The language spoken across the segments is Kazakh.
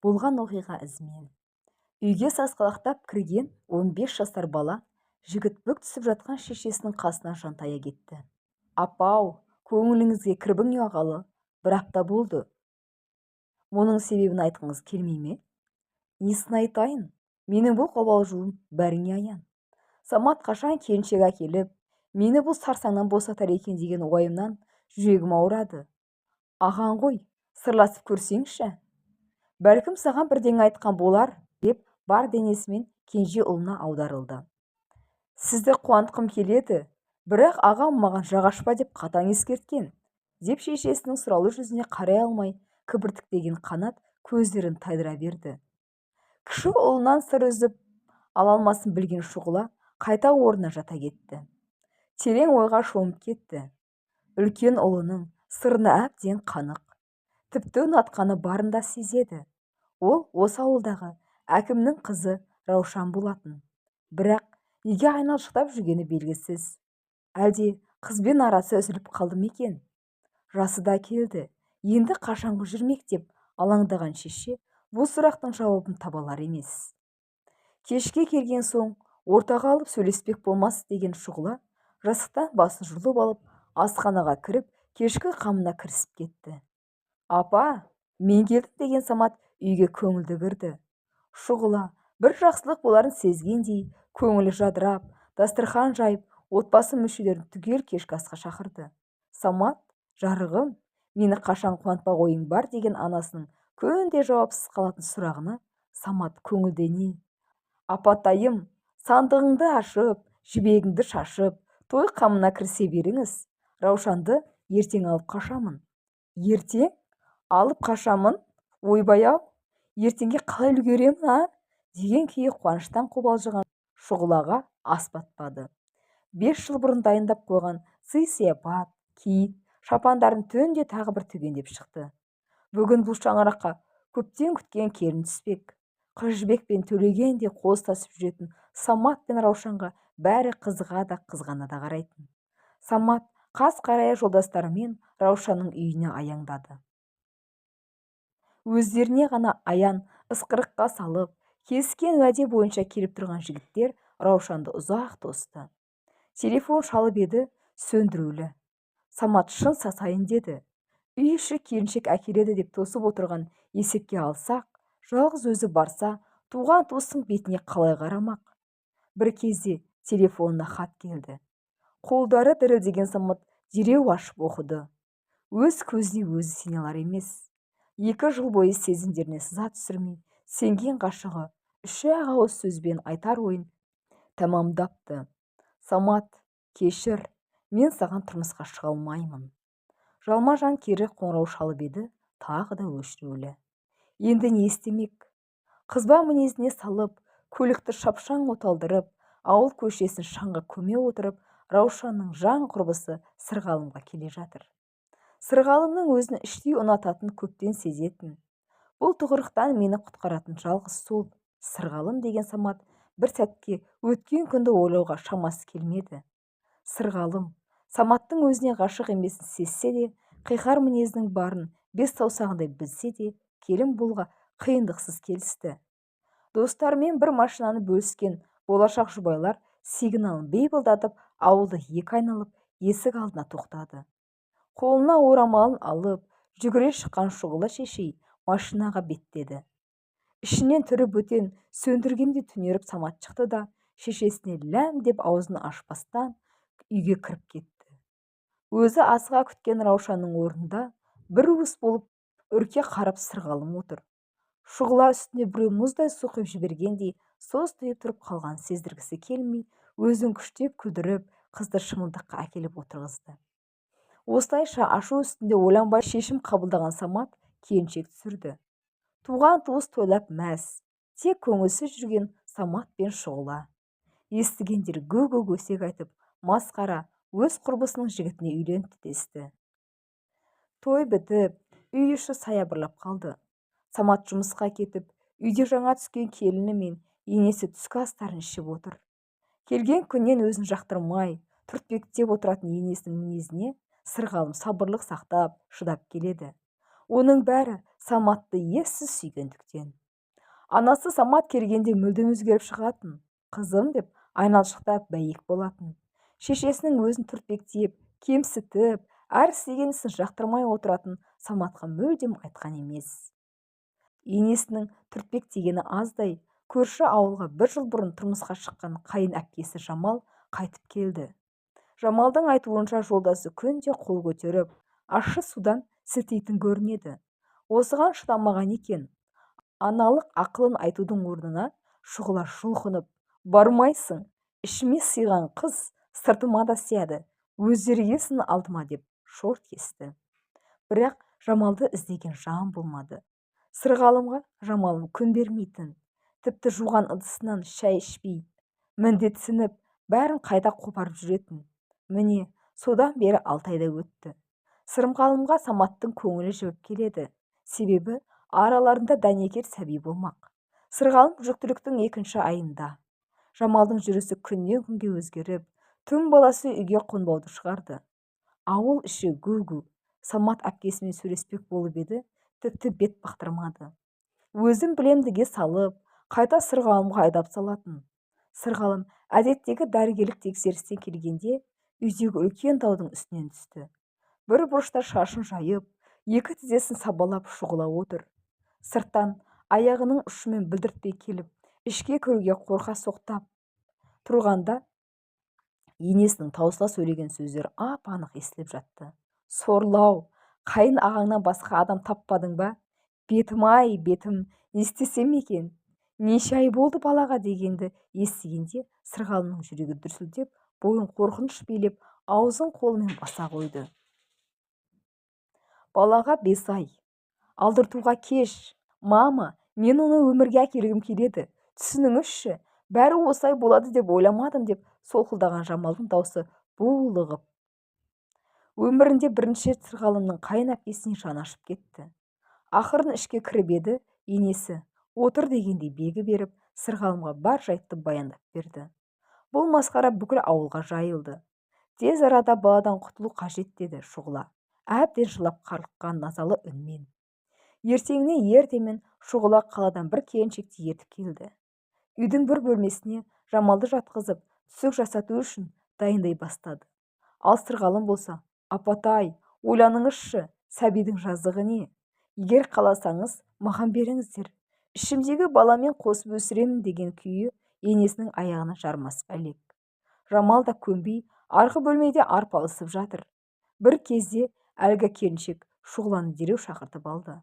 Болған оқиға ізімен. Үйге сасқалақтап кірген 15 жасар бала жігіт бүк түсіп жатқан шешесінің қасына жантая кетті. Апау, көңіліңізге кірбің ұялағалы бір апта болды. Мұның себебін айтқыңыз келмей ме? Несін айтайын? Менің бұл қобалжуым бәріңе аян. Самат қашан келіншек әкеліп, мені бұл сарсаңнан босатар екен деген уайымнан жүрегім ауырады. Ағаң ғой, сырласып көрсеңші. Бәлкім, саған бірдеңе айтқан болар, деп бар денесімен кенже ұлына аударылды. Сізді қуантқым келеді, бірақ ағам маған жақ ашпа деп қатаң ескерткен, деп шешесінің сұраулы жүзіне қарай алмай кібіртіктеген Қанат көздерін тайдыра берді. Кіші ұлынан сыр үзіп ала алмасын білген Шұғыла қайта орнына жата кетті. Терең ойға шомып кетті. Үлкен ұлының сырына әбден қанық. Тіпті ұнатқаны барын да сезеді. Ол осы ауылдағы әкімнің қызы Раушан болатын. Бірақ неге айналшықтап жүргені белгісіз. Әлде қызбен арасы үзіліп қалды ма екен? Жасы да келді, енді қашанғы жүрмек деп алаңдаған шеше бұл сұрақтың жауабын таба алар емес. Кешке келген соң ортаға алып сөйлеспек болмас деген Шұғыла жастықтан басын жұлып алып, асханаға кіріп, кешкі қамына кірісіп кетті. Апа, мен келдім деген Самат үйге көңілді кірді. Шұғыла бір жақсылық боларын сезгендей көңілі жадырап, дастархан жайып, отбасы мүшелерін түгел кешкі асқа шақырды. Самат, жарығым, мені қашан қуантпақ ойың бар деген анасының күнде жауапсыз қалатын сұрағына Самат көңілдене: Апатайым, сандығыңды ашып, жібегіңді шашып, той қамына кірісе беріңіз. Раушанды ертең алып қашамын. Ертең? Алып қашамын? Ойбай-ау, ертеңге қалай үлгеремін, а? Деген күйі қуаныштан қобалжыған Шұғылаға ас батпады. 5 жыл бұрын дайындап қойған сый-сияпат, киіт, шапандарын түнде тағы бір түгендеп шықты. Бүгін бұл шаңыраққа көптен күткен келін түспек. Қыз Жібек пен Төлеген де қол ұстасып жүретін Самат пен Раушанға бәрі қызыға да, қызғана да қарайтын. Самат қас қарая жолдастарымен Раушанның үйіне аяңдады. Өздеріне ғана аян ысқырыққа салып, келіскен уәде бойынша келіп тұрған жігіттер Раушанды ұзақ тосты. Телефон шалып еді, сөндірулі. Самат шын сасайын деді. Үй іші келіншек әкеледі деп тосып отырған есепке алсақ, жалғыз өзі барса, туған-туыстың бетіне қалай қарамақ? Бір кезде телефонына хат келді. Қолдары дірілдеген Самат дереу ашып оқыды. Өз көзіне өзі сене алар емес. 2 жыл бойы сезімдеріне сызат түсірмей сенген ғашығы үш-ақ ауыз сөзбен айтар ойын тәмамдапты: «Самат, кешір, мен саған тұрмысқа шыға алмаймын». Жалма-жан кері қоңырау шалып еді, тағы да өшірулі. Енді не істемек? Қызба мінезіне салып, көлікті шапшаң оталдырып, ауыл көшесін шаңға көме отырып, Раушанның жан құрбысы Сырғалымға келе жатыр. Сырғалымның өзін іштей ұнататынын көптен сезетін. Бұл тығырықтан мені құтқаратын жалғыз сол Сырғалым деген Самат бір сәтке өткен күнді ойлауға шамасы келмеді. Сырғалым Саматтың өзіне ғашық емесін сезсе де, қиқар мінезінің барын бес саусағындай білсе де, келін болуға қиындықсыз келісті. Достарымен бір машинаны бөліскен болашақ жұбайлар сигналын бипылдатып, ауылды екі айналып, есік алдына тоқтады. Қолына орамалын алып жүгіре шыққан Шұғыла шешей машинаға беттеді. Ішінен түрі бөтен, сөндіргендей түнеріп Самат шықты да, шешесіне ләм деп аузын ашпастан үйге кіріп кетті. Өзі асыға күткен Раушанның орнында бір уыс болып үрке қарап Сырғалым отыр. Шұғыла үстіне біреу мұздай су құйып жібергендей состиып тұрып қалғанын сездіргісі келмей, өзін күштеп күлдіріп, қызды шымылдыққа әкеліп отырғызды. Осылайша ашу үстінде ойланбай шешім қабылдаған Самат келіншек түсірді. Туған-туыс тойлап мәз, тек көңілсіз жүрген Самат пен Шұғыла. Естігендер гу-гу өсек айтып, масқара, өз құрбысының жігітіне үйленіпті десті. Той бітіп, үй іші саябырлап қалды. Самат жұмысқа кетіп, үйде жаңа түскен келіні мен енесі түскі астарын ішіп отыр. Келген күннен өзін жақтырмай, түртпектеп отыратын енесінің мінезіне Сырғалым сабырлық сақтап, шыдап келеді. Оның бәрі Саматты ессіз сүйгендіктен. Анасы Самат келгенде мүлдем өзгеріп шығатын. Қызым деп айналшықтап бәйек болатын. Шешесінің өзін түртпектеп, кемсітіп, әр істеген ісін жақтырмай отыратын Саматқа мүлдем айтқан емес. Енесінің түртпектегені аздай, көрші ауылға бір жыл бұрын тұрмысқа шыққан қайын әпкесі Жамал қайтып келді. Жамалдың айтуынша, жолдасы күнде қол көтеріп, ащы судан сілтейтін көрінеді. Осыған шыдамаған екен. Аналық ақылын айтудың орнына Шұғыла жұлқынып, бармайсың, ішіме сыйған қыз сыртыма да сияды, өздері келсін алдыма деп шорт кесті. Бірақ Жамалды іздеген жан болмады. Сырғалымға Жамалым күн бермейтін. Тіпті жуған ыдысынан шай ішпей, міндетсініп, бәрін қайта қопарып жүретін. Міне, содан бері 6 айдай өтті. Сырымғалымға Саматтың көңілі жібіп келеді. Себебі араларында дәнекер сәби болмақ. Сырғалым жүктіліктің 2-ші айында. Жамалдың жүрісі күннен күнге өзгеріп, түн баласы үйге қонбауды шығарды. Ауыл іші гу-гу. Самат әпкесімен сөйлеспек болып еді, тіпті бет бақтырмады. Өзім білемдіге салып, қайта Сырғалымға айдап салатын. Сырғалым әдеттегі дәрігерлік тексерістен келгенде үйдегі үлкен таудың үстінен түсті. Бір бұрышта шашын жайып, екі тізесін сабалап Шұғыла отыр. Сырттан аяғының ұшымен білдіртпей келіп, ішке кіруге қорқа соқтап тұрғанда енесінің таусыла сөйлеген сөздері ап-анық естіліп жатты. Сорлау, қайын ағаңнан басқа адам таппадың ба? Бетім-ай, бетім, не істесем екен? Неше ай болды балаға дегенді естігенде Сырғалымның жүрегі дүрсілдеп, бойын қорқыныш билеп, аузын қолымен баса қойды. Балаға 5 ай. Алдыртуға кеш. Мама, мен оны өмірге әкелгім келеді. Түсініңізші, бәрі осылай болады деп ойламадым деп солқылдаған Жамалдың даусы булығып. Өмірінде бірінші рет Сырғалымның қайын әпкесіне жаны ашып кетті. Ақырын ішке кіріп еді, енесі отыр дегендей белгі беріп, Сырғалымға бар жайтты баяндап берді. Бұл масқара бүкіл ауылға жайылды. Тез арада баладан құтылу қажет деді Шұғыла, әбден жылап қарлыққан назалы үнмен. Ертеңіне ертемен Шұғыла қаладан бір келіншекті ертіп келді. Үйдің бір бөлмесіне Жамалды жатқызып, түсік жасату үшін дайындай бастады. Ал Сырғалым болса, апатай, ойланыңызшы, сәбидің жазығы не? Егер қаласаңыз, маған беріңіздер. Ішімдегі баламен қосып өсіремін деген күйі енесінің аяғына жармасып әлек. Жамал да көнбей, арғы бөлмеде арпалысып жатыр. Бір кезде әлгі келіншек Шұғыланы дереу шақыртып алды.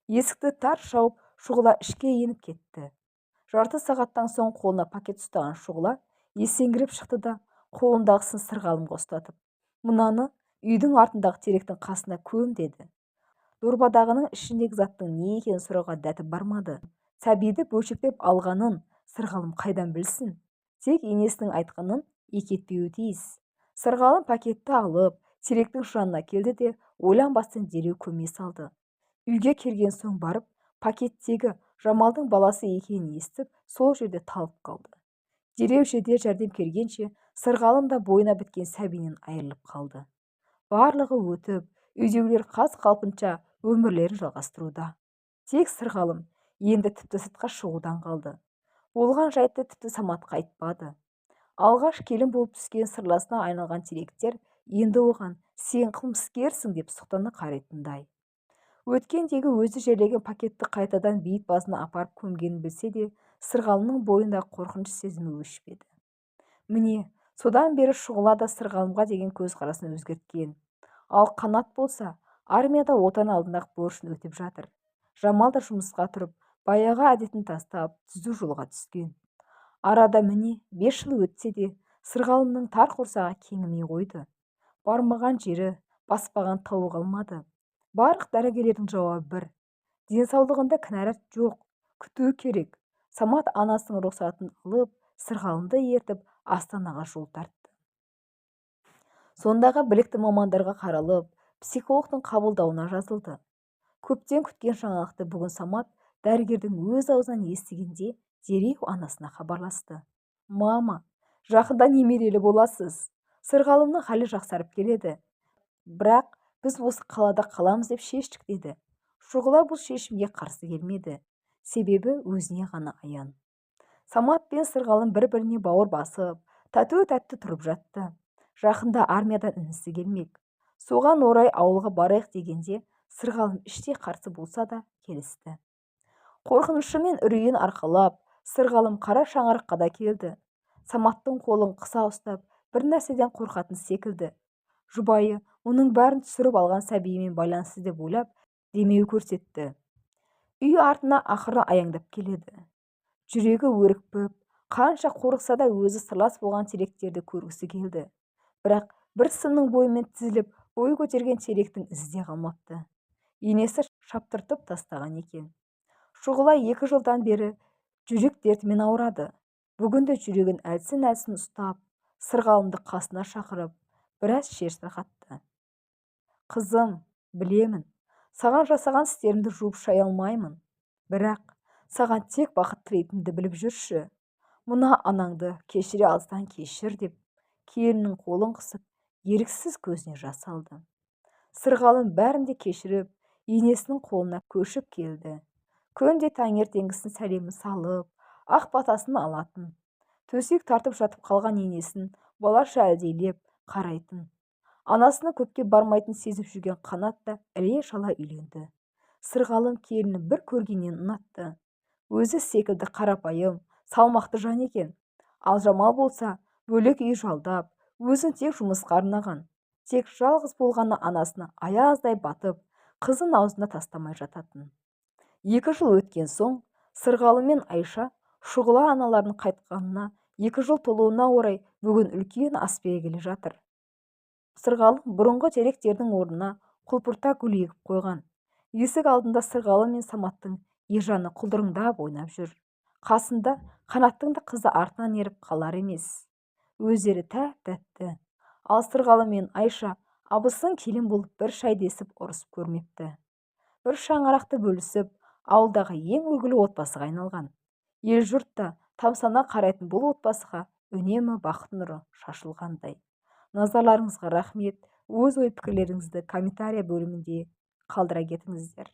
Есікті тарс жауып, Шұғыла ішке еніп кетті. Жарты сағаттан соң қолына пакет ұстаған Шұғыла есеңгіреп шықты да, қолындағысын Сырғалымға ұстатып, мынаны үйдің артындағы теректің қасына көм деді. Дорбадағының ішіндегі заттың не екенін сұрауға дәті бармады. Сәбиді бөлшектеп алғанын Сырғалым қайдан білсін? Тек енесінің айтқанын екі етпеуі тиіс. Сырғалым пакетті алып, теректің жанына келді де, ойланбастан дереу көме салды. Үйге келген соң барып, пакеттегі Жамалдың баласы екенін естіп, сол жерде талып қалды. Дереу жедел жәрдем келгенше, Сырғалым да бойына біткен сәбинен айырылып қалды. Барлығы өтіп, үйдегілер қаз қалпынша өмірлерін жалғастыруда. Тек Сырғалым енді тіпті сыртқа шығудан қалды. Болған жайтты тіпті Саматқа айтпады. Алғаш келін болып түскен сырласына айналған теректер енді оған сен қылмыскерсің деп сұқтана қарайтындай. Өткендегі өзі жерлеген пакетті қайтадан бейіт басына апарып көмгенін білсе де, Сырғалымның бойындағы қорқыныш сезімі өшпеді. Міне, содан бері Шұғыла да Сырғалымға деген көзқарасын өзгерткен. Ал Қанат болса, армияда отан алдындағы борышын өтеп жатыр. Жамал да жұмысқа тұрып, баяғы әдетін тастап, түзу жолға түскен. Арада міне 5 жыл өтсе де, Сырғалымның тар құрсағы кеңімей қойды. Бармаған жері, баспаған тауы қалмады. Барлық дәрігерлердің жауабы бір. Денсаулығында кінәрат жоқ, күту керек. Самат анасының рұқсатын алып, Сырғалымды ертіп, Астанаға жол тартты. Сондағы білікті мамандарға қаралып, психологтың қабылдауына жазылды. Көптен күткен жаңалықты бүгін Самат дәрігердің өз аузынан естігенде дереу анасына хабарласты. Мама, жақында немерелі боласыз. Сырғалымның халі жақсарып келеді. Бірақ біз осы қалада қаламыз деп шештік деді. Шұғыла бұл шешімге қарсы келмеді. Себебі өзіне ғана аян. Самат пен Сырғалым бір-біріне бауыр басып, тату-тәтті тұрып жатты. Жақында армиядан інісі келмек. Соған орай ауылға барайық дегенде Сырғалым іштей қарсы болса да келісті. Қорқынышы мен үрейін арқалап, Сырғалым қара шаңыраққа да келді. Саматтың қолын қыса ұстап, бір нәрседен қорқатын секілді. Жұбайы мұның бәрін түсіріп алған сәбиімен байланысты деп ойлап, демеу көрсетті. Үй артына ақыры аяңдап келеді. Жүрегі өрекпіп, қанша қорықса да өзі сырлас болған теректерді көргісі келді. Бірақ бір сымның бойымен тізіліп бой көтерген теректің ізі де қалмапты. Енесі шаптыртып тастаған екен. Шұғыла 2 жылдан бері жүрек дертімен ауырады. Бүгін де жүрегін әлсін-әлсін ұстап, Сырғалымды қасына шақырып, біраз шер тарқатты. Қызым, білемін, саған жасаған істерімді жуып шая алмаймын. Бірақ саған тек бақыт тілейтінімді біліп жүрші. Мына анаңды кешіре алсаң кешір деп, келіннің қолын қысып, еріксіз көзіне жас алды. Сырғалым бәрін де кешіріп, енесінің қолына көшіп келді. Күнде таңертеңгісін сәлемін салып, ақ батасын алатын. Төсек тартып жатып қалған енесін балаша әлдилеп қарайтын. Анасының көпке бармайтын сезіп жүрген Қанат та іле-шала үйленді. Сырғалым келінін бір көргеннен ұнатты. Өзі секілді қарапайым, салмақты жан екен. Ал Жамал болса, бөлек үй жалдап, өзін тек жұмысқа арнаған. Тек жалғыз болғаны анасына аяздай батып, қызын аузына тастамай жататын. 2 жыл өткен соң, Сырғалым мен Айша Шұғыла аналарының қайтқанына 2 жыл толуына орай бүгін үлкен ас бергелі жатыр. Сырғалым бұрынғы теректердің орнына құлпырта гүл егіп қойған. Есік алдында Сырғалым мен Саматтың Ержаны құлдырыңдап ойнап жүр. Қасында Қанаттың да қызы артынан еріп қалар емес. Өздері тәп-тәтті. Ал Сырғалым мен Айша абысын келін болып бір шай десіп ұрысып көрмепті. Бір шаңырақты бөлісіп, ауылдағы ең үлгілі отбасыға айналған. Ел-жұрт та тамсана қарайтын бұл отбасыға үнемі бақыт нұры шашылғандай. Назарларыңызға рахмет. Өз ой-пікірлеріңізді комментария бөлімінде қалдыра кетіңіздер.